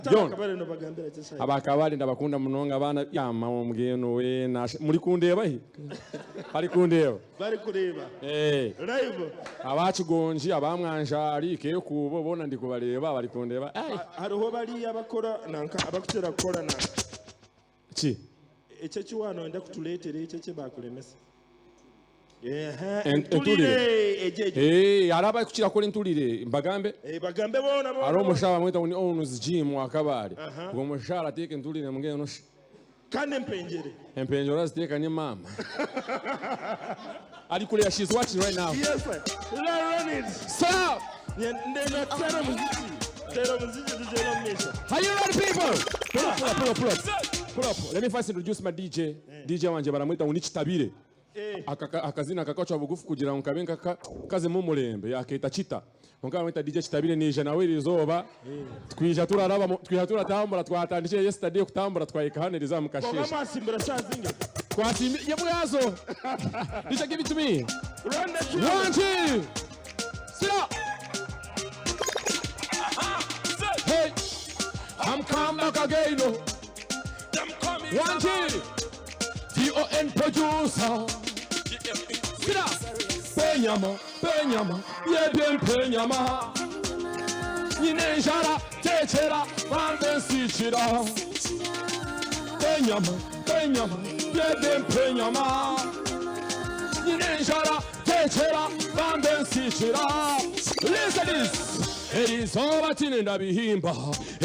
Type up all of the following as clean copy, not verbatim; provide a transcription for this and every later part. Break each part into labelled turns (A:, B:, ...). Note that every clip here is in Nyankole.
A: John. Aba Kabale ndabakunda munonga abaana yama omugeeno we nasha muri kundeeba hi? Bari kundeeba?
B: Bari kureeba.
A: Eh.
B: Live.
A: Aba Kigongi, aba Mwanjari, Kekuubo boona ndi kubareeba bari kundeeba. Ai.
B: Hariho bariya abakora nanka abakukira kukora nanka.
A: Ki?
B: Ekyo eki waaba nooyenda kutureetera ekyo eki baakuremesa.
A: Enturire.
B: Enturire egyo egyo.
A: Eh, hariho abarikukira kukora enturire mbagambe.
B: Eh, bagambe boona boona.
A: Hariho omushaho bamweta ngu ni Owns Gym wa Kabale.
B: Aha.
A: Ogwo mushaho arateeka enturire mbwenu shi.
B: Kandi empengyere.
A: Empengyere oraziteeka ni maama. Ari kureeba she is watching right now.
B: Yes, sir. Run it.
A: Stop!
B: Ndenda kuteera omuziki. Teera omuziki tugyende omu maisho.
A: Are you ready people? Pull up, pull up, pull up, pull up. Pull up. Let me first introduce my DJ. DJ wangye baramweta ngu ni Kitabire. Aka akazina akakacwa bugufu kugira ngu kabe nk'akazemu omurembe yakeeta Kita. Kwonka baramweta DJ Kitabire naija nawe erizooba twija turaraba twija turatambura twatandikire yesterday kutambura twahika hanu erizooba
B: Kwonka
A: mukasheeshe.
B: mwasimbura shaaha zingahi?
A: Twasimbire nyebwazo. DJ give it to me.
B: Run the tune.
A: One, two, sit up. Hey, I'm come back again. Oh. One, two. D-O-N producer. Sit up. Penyama, penyama, yebye mpenyama. Nyine enjara, tekyera, bambe nsikira. Penyama, penyama, yebye mpenyama. Nyine enjara, tekyera, bambe nsikira. Listen this. Erizooba tine ndabihimba,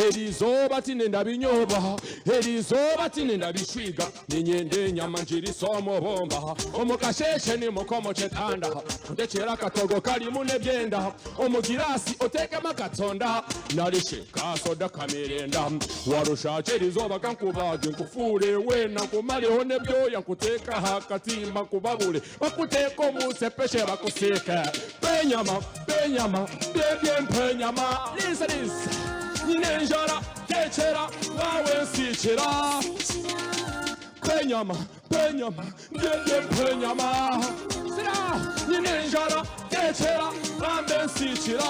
A: erizooba tine ndabinyoba, erizooba tine ndabishwiga. Niinyenda enyama ngiriise omu bumba, omu kasheeshe niimuka omu kitanda, ondekyere akatogo karimu n'ebyenda, omu giraasi oteekemu akatonda, nari shi ka soda kamirinda. Warushakye erizooba ka nkubaage nkufuure weena, nkumareho n'ebyoya nkuteeke aha katimba nkubabure, bakuteeke omu nsepeshe bakusiike. Mpa enyama, mpa enyama, byebye mpa enyama. Listen this, Nyine enjara. Tekyera naawe nsiikira Mpa enyama, mpa enyama, ndye mpa enyama Sira, nyine enjara Tekyera bambe nsiikira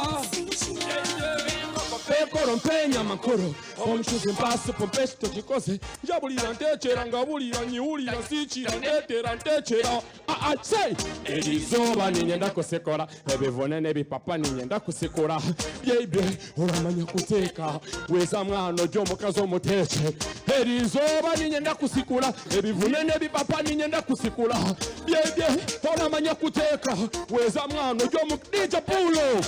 A: Mpa mpa enyama nkuru Omucuzi mpa supu mpa ekitogi koze Njabulira ntekyera ngabulira nyiwulira nsiikira ndetera ntekyera Ah, say! Erizooba niinyenda kusikora ebivune n'ebipapa niinyenda kusikura Baby oramanya kuteeka weeza mwana ori omukazi omuteekye Erizooba niinyenda kusikura ebivune n'ebipapa niinyenda kusikura Baby oramanya kuteeka weeza mwana ori omu DJ Pulo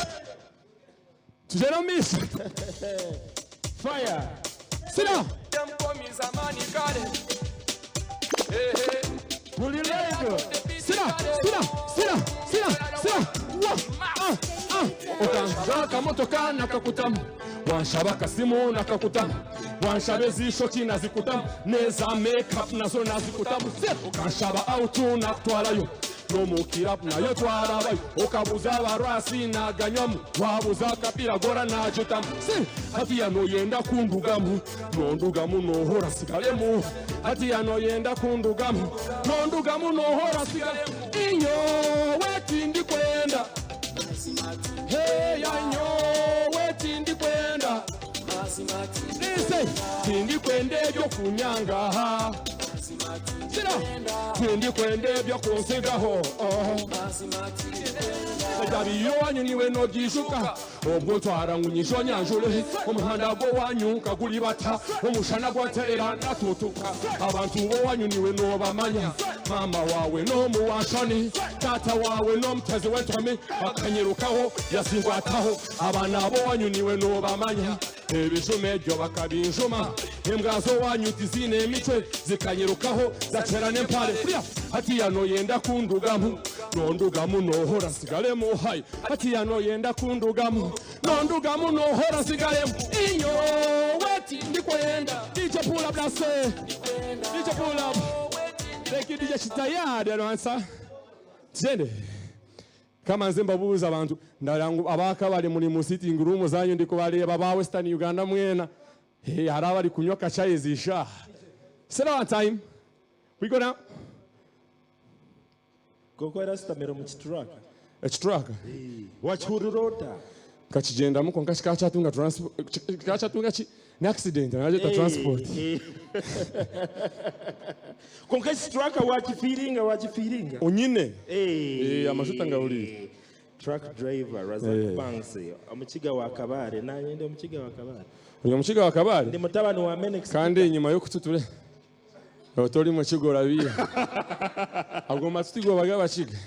A: Tugyende omu maisho
B: Fire!
A: Sira!
B: Buri live!
A: Sira! Sira! Sira! Sira! Sira! Wa! Ah! Ah! Okanshaba akamotoka nakakutamu Wanshaba akasimu nakakutamu Wanshaba ez'eishokye nazikutamu N'eza make-up nazo nazikutamu Sira! Okanshaba out nakutwarayo N'omu club nayo twarabayo Okabuza abarwasi naganywamu Wabuza akapiira gora nagitamu Si hatiya noyenda kundugamu Nondugamu nohora sigaremu Hatiya noyenda kundugamu Nondugamu nohora sigaremu Inyowe tindikwenda Heya nyowe tindikwenda Listen Tindikwenda ebyokunyangaha Sira Tindikwenda ebyokunsigaho oh. Ejabiyo wanyu niwe nogijuka obwo ntwara ngu nyije onyanjure omuhanda gw'owanyu nkaguribata omushana gwanteera natutuka abantu b'owanyu niwe nobamanya maama waawe n'omuwanshoni taata waawe n'omutezi w'entomi bakanyirukaho yazingwataho abaana b'owanyu niwe nobamanya ebijuma ebyo bakabinjuma embwa z'owanyu tiziine emicwe zikanyirukaho zakyera n'empare kuriya hatiya noyenda kundugamu nondugamu nohora nsigaremu hai hatiya noyenda kundugamu nondugamu nohora nsigaremu inyowe tindikwenda DJ pull up that's it DJ pull up thank you DJ Chitayadi anwansa tugende Kama nze mbabuuze abantu ndara ngu abakabare muri mu sitting room zanyu ndikubareeba aba western Uganda mwena hey, hari abari kunywa akachayi ezi shaaha Sit on time we go down
B: Kwonka orasitamire omu kituraka?
A: Ekituraka?
B: Wakihurira ota?
A: Nkakigyendamu kwonka kikaba kyatunga transport kikaba kyatunga ki? Ni accident naragyeta transport.
B: Kwonka eki truck wakifiiringa wakifiiringa.
A: Onyine. Eh, amashuta ngahuriire.
B: Truck driver Razak Banks omukiga wa Kabale nanye ndi omukiga wa Kabale.
A: Ori omukiga wa Kabale?
B: Ndi mutabani wa Menex.
A: Kandi enyima y'okututura oti ori mukiga orabiiha. Ago matu tigo baga abakiga.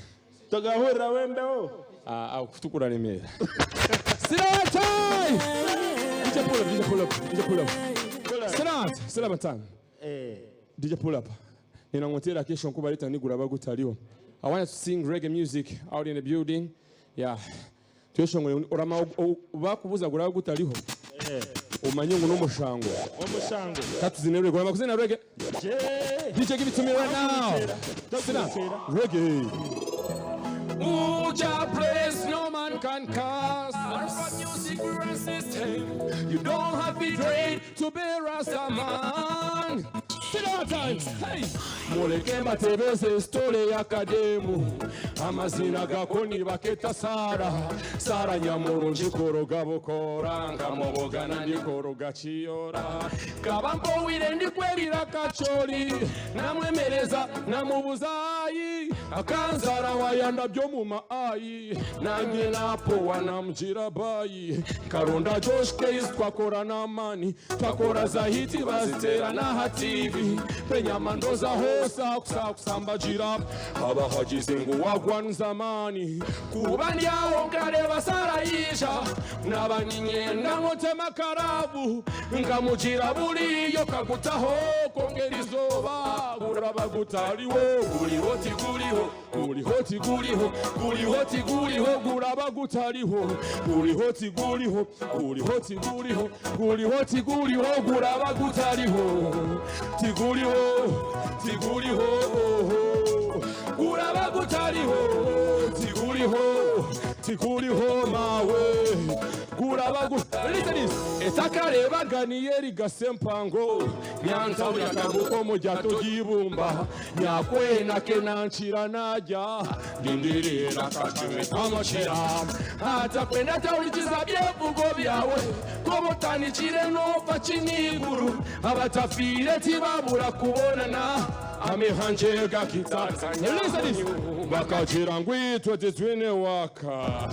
B: Togahurira wembeho.
A: Ah, okutu kuraremeera. Siratai! DJ pull up, DJ pull up, DJ pull up. Sirat, sirabatang. DJ pull up. Nina ngotera kesho nkubaleta niguraba gutariho. I want to sing reggae music out in the building. Yeah. Tweshongore orama bakubuza guraba gutariho. Omanye ngu n'omushango.
B: Omushango.
A: Katuzine reggae. Orama kuzina reggae. DJ give it to me right now. Sit down. Reggae. Ooh, Jah bless, no man can curse. Alpha music we system. You don't have to be trained to be Rasta man. Sit down time. Hey. Muleke mbatebeze story ya kademu amazina gako nibaketa Sara Sara nyamurungi koroga bukora nkamubogana ndikoroga chiyora kaba mpowire ndikwerira kacholi namwemereza namubuzayi akanzara wayanda byo mu maayi nanjye napowa namugira bayi karonda Josh Case twakora n'amani twakora za hiti bazitera n'aha TV penyamandoza hosa kusakusambajira haba hagize ngo wagwa nzamani kuba ndyaho nkareba sarayisha naba ninyenda nkotema karabu nkamugira buriyo kagutaho kongera izoba guraba gutariwo guriho tiguriho guriho tiguriho guriho tiguriho guraba gutariho guriho tiguriho guriho tiguriho guriho tiguriho guraba gutariho tiguriho tiguriho guraba gutariho tiguriho tiguriho mawe guraba gu Listen this etakarebaganiye rigase mpango nyantabura mu ryato ry'ibumba nyakwena kenankira najya ndindirira kacumi amashira hatakwenda tawulikiza byevugo byawe kobotanikire nopfa kiniguru abatafire tibabura kubonana amihanje gakitatanya Listen this bakagira ngo itwe titwine waka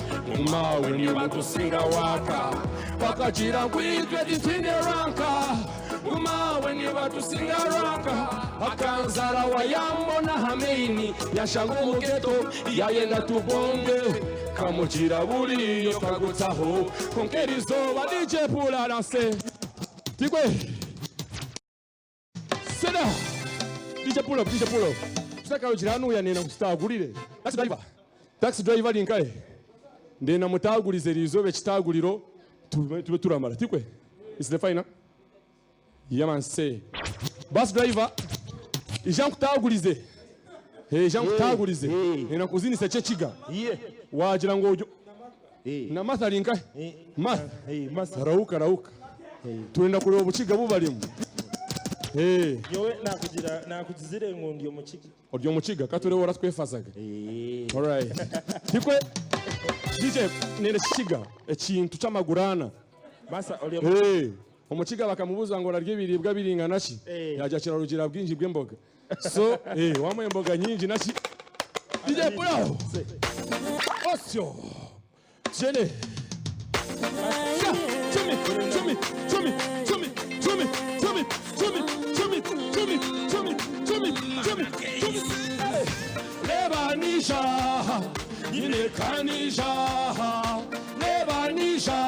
A: mawe nibadusinga waka bakagira ngo itwe titwine ranka mawe nibadusinga ranka akanzara wayambona hameni yashanga umugeto yayenda tubonge kamugira buriyo kagutaho konkera izuba DJ pularase tigwe sena DJ pull up, DJ pull up. Tusakarugira hano yanena kusitagurire. Taxi driver. Taxi driver linkaye. Ndena mutagulize rizobe kitaguliro tube tube turamara tikwe. Is the final? Yeah man say. Bus driver ija nkutagulize. Hey, ija nkutagulize. Nena kuzinisa chechiga. Wagira ngo ujo na Martha linkaye. Martha.
B: Hey, Martha.
A: Rauka rauka. Turenda kureba obukiga bubarimu. Hey.
B: Nyowe nakugira nakugizire ngo ndi omukiga.
A: Ori omukiga katurebe oratwefazaga. Alright. Tikwe DJ nene kikiga ekintu ky'amagurana.
B: Masa ori
A: Hey, omukiga bakamubuza ngo ararya ibiribwa biringana ki? Yajya kirarugira bwinji bw'emboga. So, wamuha emboga nyingi naki? DJ Pulao. Osyo. Jene. Sha, chumi, chumi, chumi, chumi, chumi, chumi, chumi, chumi, chumi, chumi, chumi, chumi, chumi. Hey. Lebanisha, nyine kanisha, Lebanisha,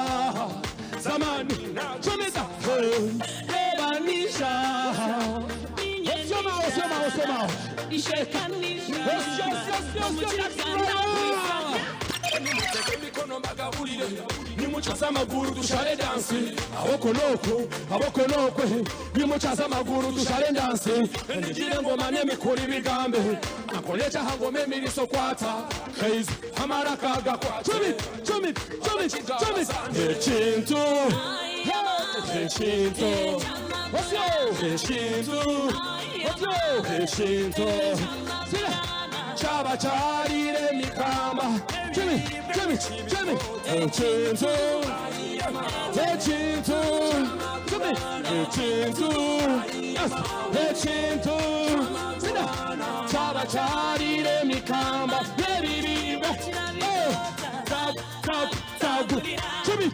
A: zamani, chumita, hey. Lebanisha. Osoma, osoma, osoma. Osyo, osyo, osyo, osyo, nimuteke emikono mbagabulire nimucaza amaguru dushare dansi aboko noko aboko nokwe nimucaza amaguru dushare dansi ndigire ngoma n'emikuru ibigambe akolecha hangoma emiriso kwata heizi amaraka gakwa cumi cumi cumi cumi ekintu ekintu osyo ekintu osyo ekintu sira chaba charire mikamba chimi chimi chimi ekintu Ekintu Tumi Ekintu Yes Ekintu Sina Kyaba kyarire emikamba n'ebibimbe Eh, Tagu tagu tagu Tumi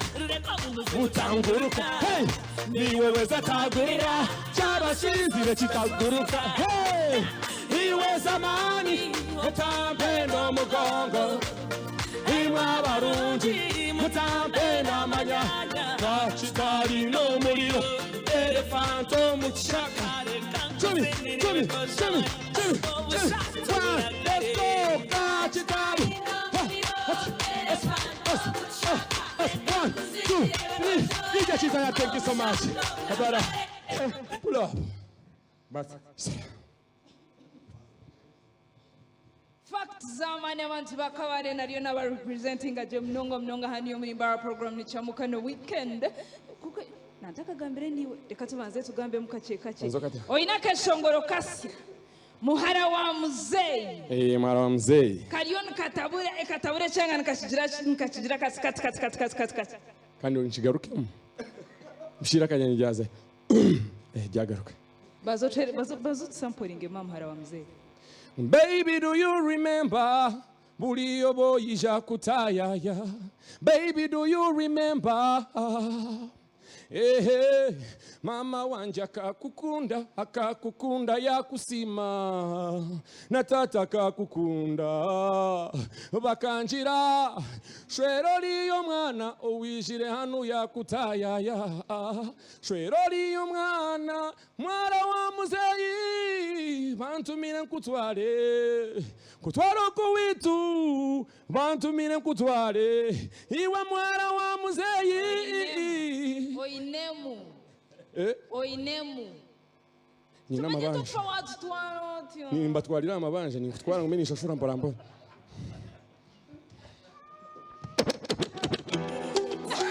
A: Butanguruka Hey Niwe weza tagurira Kyabashinzire kitaguruka Hey Iwe zamani Mutampe n'omugongo Imwe abarungi mutampe n'amanya Kakitali n'omuliro Elefanto mu kishaka Tumi, tumi, tumi, tumi, tumi One, let's go Kakitali Ha, ha, ha, ha, ha, One, two, three DJ Chizaya, thank you so much Brother, pull up
B: Basi.
C: Fact z'amaani abantu bakabare nariyo n'abarepresentinga gye munonga munonga hano iyo muri Mbara program ni Chamukano weekend kuko nantakagambire niwe reka tubanze tugambemu kakye kakye
A: Banza kati.
C: oyina akeshongoro kasya muhara wa muzeeyi
A: Eh, mwara wa mzeyi
C: kariyo nikatabura ekatabura ekyanga nikakigira nikakigira kasi kati kati kati kati kati kati
A: kandi nkigarukemu mshira akanyanya ryaze eh ryagaruka
C: bazotere bazo bazotusampuringe ma muhara wa muzeeyi
A: Baby, do you remember? Buli oboyija kutayaya. Baby, do you remember? Ehe, mama wanje akakukunda, akakukunda yakusima. Na tata akakukunda. Bakanjira, shwero liyo mwana, owijire hano yakutayaya. Shwero liyo mwana, mwara wa muzeyi, bantumire nkutware. Kutwara okuwitu, bantumire nkutware. Iwe mwara wa muzeyi.
C: oyinemu
A: Eh,
C: oyinemu
A: nyina
C: tumanye
A: amabanja.
C: tufa watutwara otyo
A: Nimbatwarira amabanja nikutwara ngo mbe nishashura mbora mbora.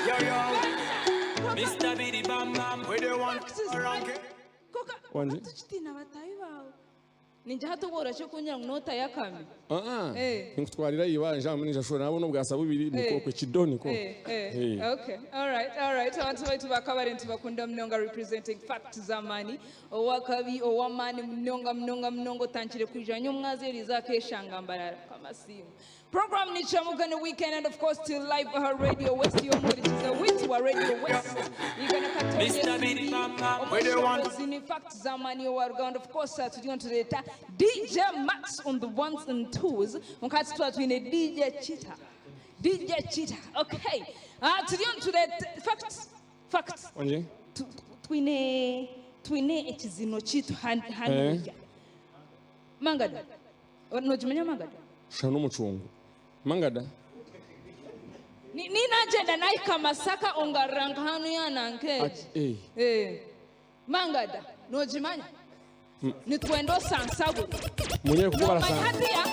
D: Yo, yo. Mr. Biddy Bam Bam. We the one.
C: Koka
A: Wanje?
C: tukitina batayi bawe ninjye hatubora cyo kunyira ngo nota yakame
A: Ah ah.
C: Eh.
A: Nikutwarira ibanja mbe nishashura nabo nobwasa bubiri niko
C: Eh.
A: kwe kido niko.
C: Eh, eh,
A: Eh.
C: okay all right all right abantu baitu bakabare ntibakunda munonga representing fact z'amaani owakabi ow'amaani munonga munonga munonga otangire kwija nyomwazi akeshanga mbarara kamasimu program ni Chamukano weekend and of course till live her radio west yomuhurikiza witwa radio west igana
D: Mr. Biddy Bam Bam. We the one.
C: Zini fact zamani wa Uganda of course tuliyo tuleta DJ Max on the ones and twos mukati twa twine DJ Cheetah DJ Cheetah okay tuliyo tuleta facts facts
A: Wanje?
C: twine twine ekizino kitu hano mangada nojimenya mangada
A: Shana n'umucungu. Mangada.
C: Ninagenda naika masaka ongarranka hano yananke
A: Ati eh.
C: Eh, mangada nojimanya nitwenda osansabure
A: Munye kuko
C: nomanya
A: barasanga.
C: hatiya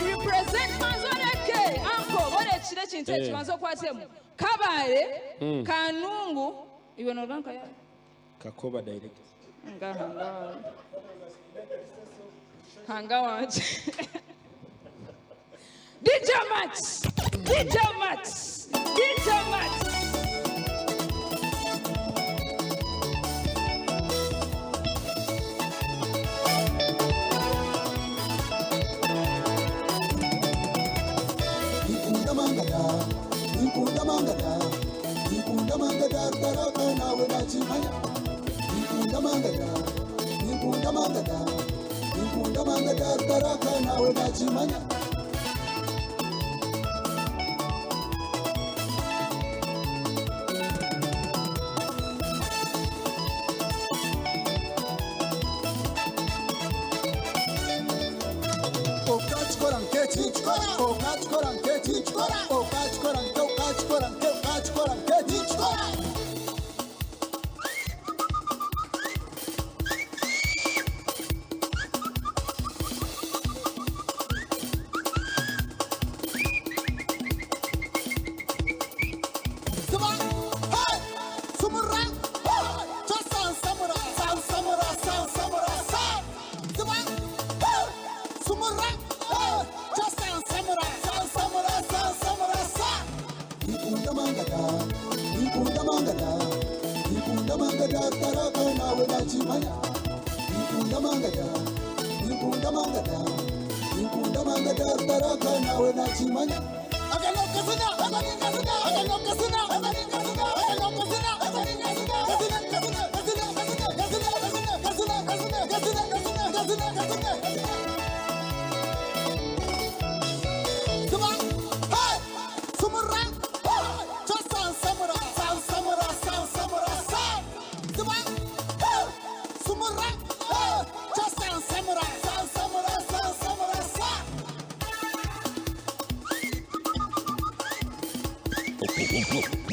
C: represent manzoreke anko borekire ekintu
A: Eh.
C: eki banza okwatemu kabare kanungu iwe noganka ya
B: Kakoba direct.
C: ngaha ngaha hanga wanje DJ Max DJ Max DJ Max
E: Nikunda mangada, nikunda mangada, nikunda mangada, taraka nawe nachimanya. Nikunda mangada, nikunda mangada, nikunda mangada, taraka nawe nachimanya. Okachikora nkeki, okachikora nkeki, okachikora nke, okachikora nke, okachikora nkeki. Suma, hey, sumura, hey, just san samura, san samura, san samura, san. Suma, hey, sumura, hey, just san samura, san samura. mangada Ninkunda mangada rutaraka nawe nakimanya Akano kasina akani kasina akano kasina akani kasina akano kasina akani kasina kasina kasina kasina kasina kasina kasina kasina kasina kasina kasina kasina kasina Come on, hey, Sumura, hey, just sound samura, sound samura, sound samura, sound. Come on, hey, Sumura, hey, just sound samura, sound samura, sound samura, sound.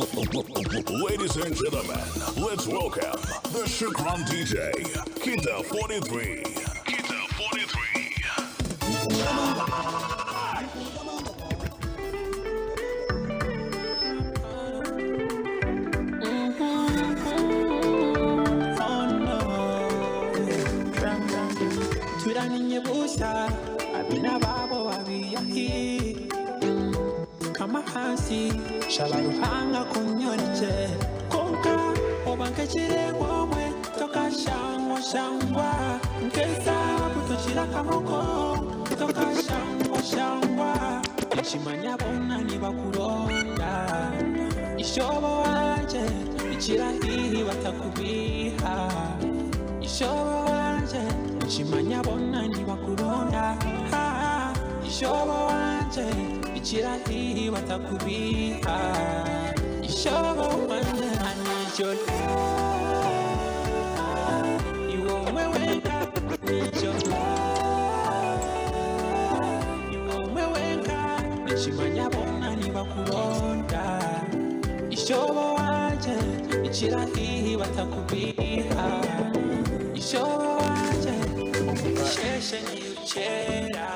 F: Ladies and gentlemen, let's welcome the Shukran DJ, Kita 43. Kita 43.
D: Turaninyebusa abina babo babiyahi kama hansi shaba ruhanga kunyoreke konka obankekire gwomwe tokashangwa shangwa nkesa kutukira kamoko tokashangwa shangwa ekimanya bona nibakuronda ishobo wanje ikirahihi batakubiha ishobo wanje nkimanya bona nibakuronda Ha, ishobo wanje ikirahihi batakubiha ishobo wanje nicyo iwomwe wenka nicyo iwomwe wenka nkimanya bona nibakuronda ishobo wanje ikirahihi batakubiha ishobo wanje sheshe niyukera